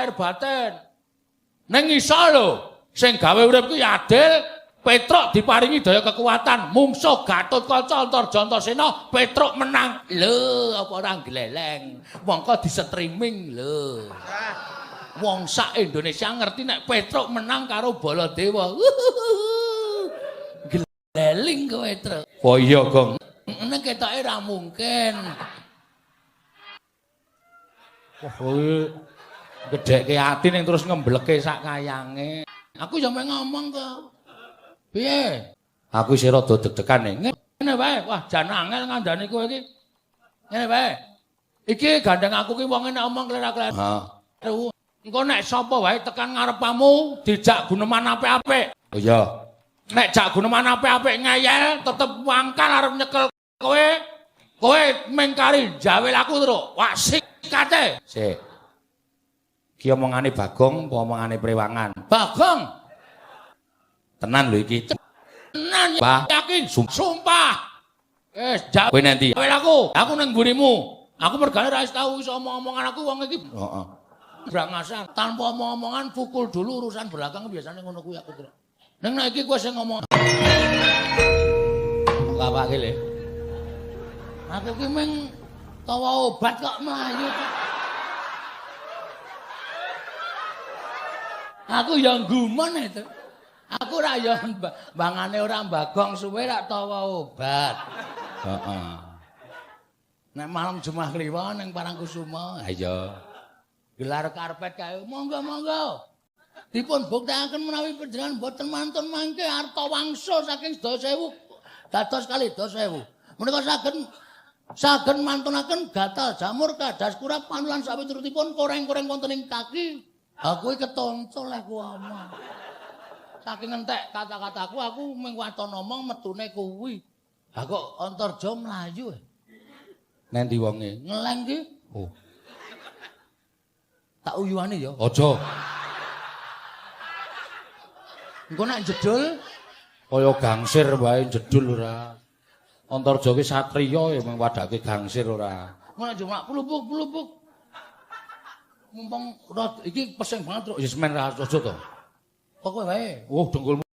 lahir batin. Ning iso lho, sing gawe urip kuwi adil, Petruk diparingi daya kekuatan, mungsuh Gatotkaca Antarja Antasena, Petruk menang. Lho, apa ora gleleng? Mongko di-streaming lho. Wong sak Indonesia ngerti nek Petruk menang karo Baladewa. Gleling kowe, Truk. Oh iya, Gong. Nek ketoke ra mungkin. Wah, kowe gedhekke ati ning terus ngembleke sak kayange. Aku ya meh ngomong kok. Piye? Aku isih rada deg-degan nih. Ngene wae, wah jan angel ngandani kowe iki. Ngene wae. Iki gandeng aku ki wong nek omong klera-kleru. Heeh. Engko nek sapa wae tekan ngarepamu dijak guneman apik-apik. Oh iya. Nek jak guneman apik-apik ngeyel tetep wangkal arep nyekel kowe. Kowe mengkari jawel aku terus. Wah sikate. Sik. Ki omongane Bagong apa omongane Prewangan? Bagong. Tenan lho iki. Tenan yakin, sumpah. Wis, kowe nanti. Kowe aku, aku nang mburimu. Aku mergane ra wis tau iso omong-omongan aku wong iki. Heeh. Brangasan tanpa omong-omongan pukul dulu urusan belakang biasanya ngono kuwi aku terus. Ning nek iki kowe sing ngomong. Ngapake le? Aku ki mung tawa obat kok mlayu kok. Aku ya gumun itu. Aku ora ya bangane ora Bagong suwe rak tawa obat. Heeh. Nek malam Jumat Kliwon ning Parangkusuma, ha iya. Gelar karpet kae, monggo-monggo. Dipun buktekaken menawi panjenengan boten mantun mangke arta wangsul saking 10.000 dados kalih 10.000. Menika saged mantunaken gatal jamur kadas kurap panulan sawiturutipun koreng-koreng wonten ing kaki. Ha kuwi ketonco leh ku omong. Saking entek kata-kataku aku mung waton ngomong metune kuwi. Ha kok Antarja mlayu. Nendi wonge? Ngeleng ki. Oh. Tak uyuane ya. Aja. Engko nek jedul kaya gangsir wae jedul ora. Antarja ki satriya ya mung wadake gangsir ora. Engko nek cuma plupuk-plupuk. Mumpung iki pesing banget truk ya semen ra aja to. Pokoke wae. Oh, dengkulmu